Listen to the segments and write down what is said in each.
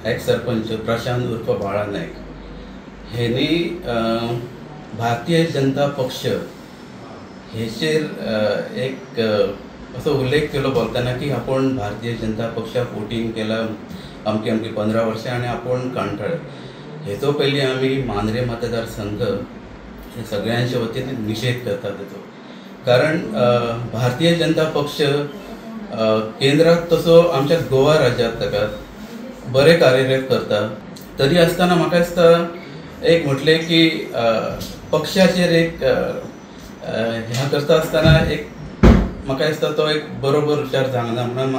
X sarpanch Prashant उर्फ बाळा नायक हेनी भारतीय जनता पक्ष हेचेर एक असो उल्लेख केलो बोलतना की आपूण भारतीय जनता पक्षाक वोटींग केला अमकी अमकी 15 वर्सां आनी आपूण कंटाळ्ळे. हेचो पयलीं आमी मांद्रे मतदारसंघ हे सगळ्यांच्या वतीन निशेध करता तेचो, कारण भारतीय जनता पक्ष केंद्रात तसो आमच्या गोवा राज्यांत ताका बरें कार्यरत करता. तरी आसतना म्हाका दिसता एक म्हटलें की पक्षाचेर एक ह्या करता आसतना एक म्हाका दिसता तो एक बरोबर विचार जावंक ना म्हणून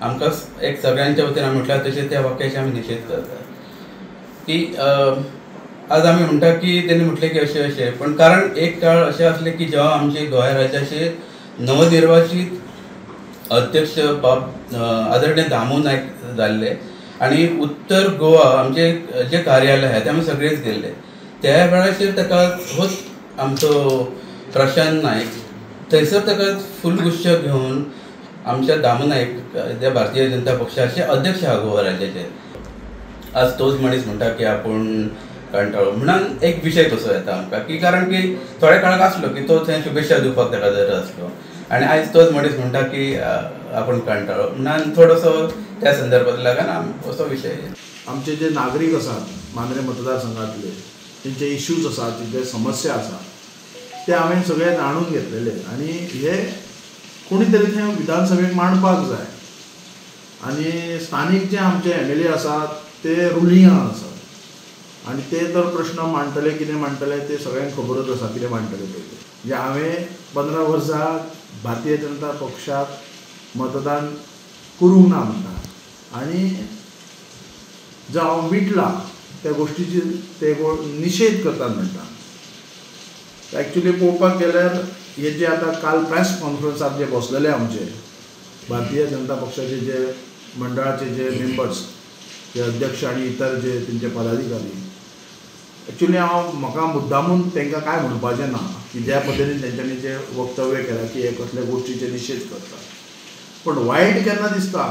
आमकां एक सगळ्यांच्या वतीन आमी म्हटल्यार तशें त्या वाक्याचे आमी निशेध करता की आज आमी म्हणटा की तेणी म्हटलें की अशें अशें, पण कारण एक काळ अशें आसलें की जेव्हा आमचे गोंय राज्याचे नवनिर्वाचित अध्यक्ष बाब आदरणीय दामू नायक जाल्ले आनी उत्तर गोवा आमचे जे कार्यालय आहा ते आमी सगळेच गेल्ले. त्या वेळाचेर ताका होच आमचो प्रशांत नायक थंयसर ताका फुल गुच्छ घेवन आमच्या दामू नायक जे भारतीय जनता पक्षाचे अध्यक्ष आहा गोवा राज्याचे, आज तोच मनीस म्हणटा की आपूण कंटाळो म्हणून एक विशय कसो येता आमकां की कारण की थोड्या काळाक आसलो की तो थंय शुभेच्छा दिवपाक ताका गरज आसलो आनी आयज तोच मनीस म्हणटा की आपूण कंटाळो म्हणून थोडोसो त्या संदर्भात लागून असो विशय. आमचे जे नागरीक आसात मांद्रे मतदारसंघातले, तेंचे इश्यूज आसात, जे समस्या आसा ते हांवें सगळे जाणून घेतलेले आनी हे कोणी तरी थंय विधानसभेक मांडपाक जाय. आनी स्थानीक जे आमचे एमएलए आसात ते रुलिंगान आसात आनी ते तर प्रश्न मांडटले, कितें मांडटले ते सगळ्यांक खबरूच आसा कितें मांडटले ते. म्हणजे हांवें 15 वर्सां भारतीय जनता पक्षाक मतदान करूंक ना म्हणटा आनी जो हांव विटला त्या गोश्टीची ते निशेध करतात म्हणटा. एक्चुली पळोवपाक गेल्यार हे जे आतां काल प्रेस कॉन्फरन्साक जे बसलेले आमचे भारतीय जनता पक्षाचे जे मंडळाचे जे मेंबर्स, जे अध्यक्ष आनी इतर जे तेंचे पदाधिकारी, एक्चुली हांव म्हाका मुद्दामून तांकां कांय म्हणपाचें ना की ज्या पद्दतीन तेंच्यांनी जे वक्तव्य केलां की हे कसल्या गोश्टीचे निशेध करता. पूण वायट केन्ना दिसता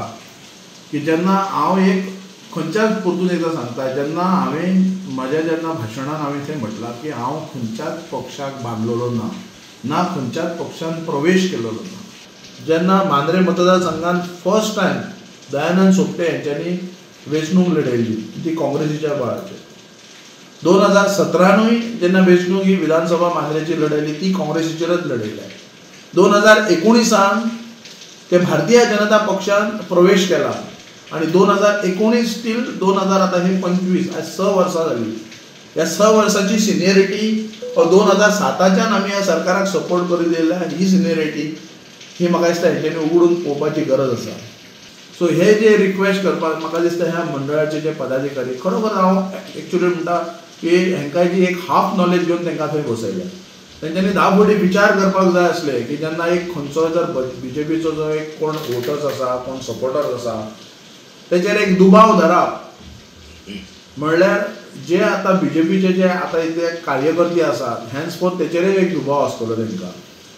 की जेन्ना हांव एक खंयच्याच परतून एकदां सांगता, जेन्ना हांवें म्हज्या जेन्ना भाशणान हांवें थंय म्हटलां की हांव खंयच्याच पक्षाक बांदलेलो ना, ना खंयच्याच पक्षान प्रवेश केलेलो ना. जेन्ना मांद्रे मतदारसंघान फर्स्ट टायम दयानंद सोपटे हेंच्यांनी वेंचणूक लढयली ती काँग्रेसीच्या बळाचेर. 2017नूय जेन्ना वेंचणूक ही विधानसभा मांद्रेची लढयली ती काँग्रेसीचेरच लढयल्या. 2019 ते भारतीय जनता पक्षान प्रवेश केला आनी 2019 तील 2000 आतां हे 25 आज 6 वर्सां जाली. ह्या 6 वर्सांची सिनियरिटी 2007च्यान आमी ह्या सरकाराक सपोर्ट करीत येयल्या ही सिनियरिटी ही म्हाका दिसता हेंच्यांनी उगडून पळोवपाची गरज आसा. सो हे जे रिक्वेस्ट करपाक म्हाका दिसता ह्या मंडळाचे जे पदाधिकारी, खरोखर हांव एक्चुअली म्हणटा की हेंकां जी एक हाफ नॉलेज घेवन तांकां थंय बसयल्या, तेंच्यांनी 10 फावटी विचार करपाक जाय आसले की जेन्ना एक खंयचो जर बीजेपीचो जो एक कोण वोटर्स आसा, कोण सपोर्टर्स आसा तेचेर एक दुबाव धरप म्हणल्यार जे आतां बीजेपीचे जे आतां इतले कार्यकर्ते आसात हेन्सफोर्थ तेचेरय एक दुबाव आसतलो तेंकां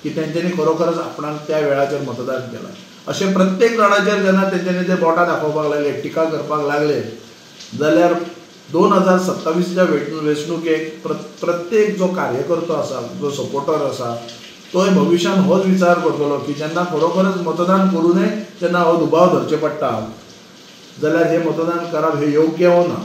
की तेंच्यांनी खरोखरच आपणाक त्या वेळाचेर मतदान केलां. अशें प्रत्येक जाणाचेर जेन्ना तेंच्यांनी ते बोटां दाखोवपाक लागले, टिका करपाक लागले जाल्यार 2027च्या वेंचणुकेक प्रत्येक जो कार्यकर्तो आसा, जो सपोर्टर आसा तोय भविश्यान होच विचार करतलो की जेन्ना खरोखरच मतदान करूं नये तेन्ना हो दुबाव धरचे पडटा जाल्यार हे मतदान करप हे योग्य हो ना.